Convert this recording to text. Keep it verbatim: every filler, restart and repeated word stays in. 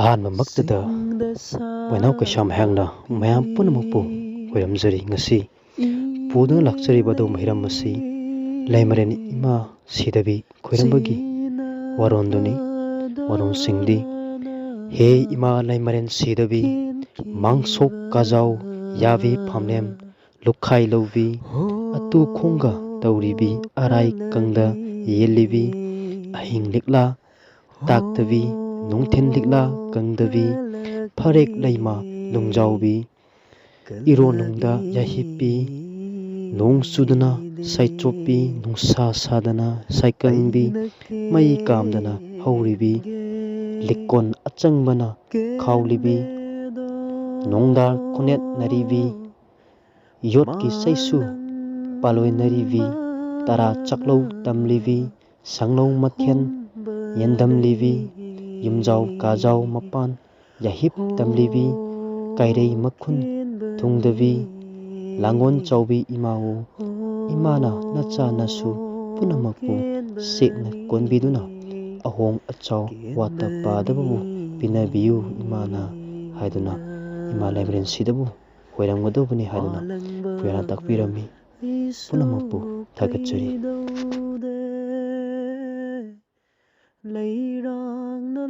ꯑꯍꯥꯟꯕꯃꯛꯇꯗ ꯃꯣꯏꯅꯥꯎ ꯀꯩꯁꯥꯝ ꯍꯥꯏꯅ ꯃꯌꯥꯝ ꯄꯨꯝꯅꯃꯛꯄꯨ ꯈꯣꯏꯔꯝꯖꯔꯤ꯫ ꯉꯁꯤ ꯄꯨꯗꯨꯅ ꯂꯥꯛꯆꯔꯤꯕ ꯑꯗꯨꯒꯨꯝꯕ ꯍꯤꯔꯝ ꯑꯁꯤ ꯂꯩꯃꯔꯦꯟ ꯏꯃꯥ ꯁꯤꯗꯕꯤ ꯈꯣꯏꯔꯝꯕꯒꯤ ꯋꯥꯔꯣꯟꯗꯨꯅꯤ꯫ ꯋꯥꯔꯣꯟꯁꯤꯡꯗꯤ: ꯍꯦ ꯏꯃꯥ ꯂꯩꯃꯔꯦꯟ ꯁꯤꯗꯕꯤ, ꯃꯥꯡꯁꯣꯛ ꯀꯥꯖꯥꯎ ꯌꯥꯕꯤ ꯐꯝꯂꯦꯝ ꯂꯨꯈꯥꯏ ꯂꯧꯕꯤ, ꯑꯇꯨ ꯈꯣꯡꯒ ꯇꯧꯔꯤꯕꯤ, ꯑꯔꯥꯏ ꯀꯪꯗ ꯌꯦꯜꯂꯤꯕꯤ, ꯑꯍꯤꯡ ꯂꯤꯛꯂꯥ ꯇꯥꯛꯇꯕꯤ, ꯅꯨꯡꯊꯤꯟ ꯂꯤꯛꯂꯥ ꯀꯪꯗꯕꯤ, ꯐꯔꯦꯛ ꯂꯩꯃ ꯂꯨꯡꯖꯥꯎꯕꯤ, ꯏꯔꯣꯟꯅꯨꯡꯗ ꯌꯥꯍꯤꯞꯄꯤ, ꯅꯣꯡ ꯆꯨꯗꯅ ꯁꯥꯏꯆꯣꯞꯄꯤ, ꯅꯨꯡꯁꯥ ꯁꯥꯗꯅ ꯁꯥꯏꯀꯪꯕꯤ, ꯃꯩ ꯀꯥꯝꯗꯅ ꯍꯧꯔꯤꯕꯤ, ꯂꯤꯛꯀꯣꯟ ꯑꯆꯪꯕꯅ ꯈꯥꯎꯂꯤꯕꯤ, ꯅꯣꯡꯗꯥ ꯈꯨꯅꯦꯠꯅꯔꯤꯕꯤ, ꯌꯣꯠꯀꯤ ꯆꯩꯁꯨ ꯄꯥꯂꯣꯏꯅꯔꯤꯕꯤ, ꯇꯔꯥ ꯆꯥꯛꯂꯧ ꯇꯝꯂꯤꯕꯤ, ꯁꯪꯂꯧ ꯃꯊꯦꯜ ꯌꯦꯟꯗꯝꯂꯤꯕꯤ, ꯌꯨꯝꯖꯥꯎ ꯀꯥꯖꯥꯎ ꯃꯄꯥꯟ ꯌꯥꯍꯤꯞ ꯇꯝꯂꯤꯕꯤ, ꯀꯥꯏꯔꯩ ꯃꯈꯨꯟ ꯊꯨꯡꯗꯕꯤ, ꯂꯥꯡꯒꯣꯟ ꯆꯥꯎꯕꯤ ꯏꯃꯥꯋꯣ, ꯏꯃꯥꯅ ꯅꯆꯥ ꯅꯁꯨ ꯄꯨꯝꯅꯃꯛꯄꯨ ꯆꯦꯠꯅ ꯀꯣꯟꯕꯤꯗꯨꯅ ꯑꯍꯣꯡ ꯑꯆꯥꯎ ꯋꯥꯠꯇ ꯄꯥꯗꯕꯕꯨ ꯄꯤꯅꯕꯤꯌꯨ ꯏꯃꯥꯅ ꯍꯥꯏꯗꯨꯅ ꯏꯃꯥ ꯂꯩꯃꯔꯦꯟꯁꯤꯗꯕꯨ ꯈꯣꯏꯔꯝꯒꯗꯧꯕꯅꯤ ꯍꯥꯏꯗꯨꯅ ꯄ꯭ꯔꯦꯔꯅꯥ ꯇꯥꯛꯄꯤꯔꯝꯃꯤ꯫ ꯄꯨꯝꯅꯃꯛꯄꯨ ꯊꯥꯒꯠꯆꯔꯤ꯫ ꯂꯩꯔꯥꯡꯅ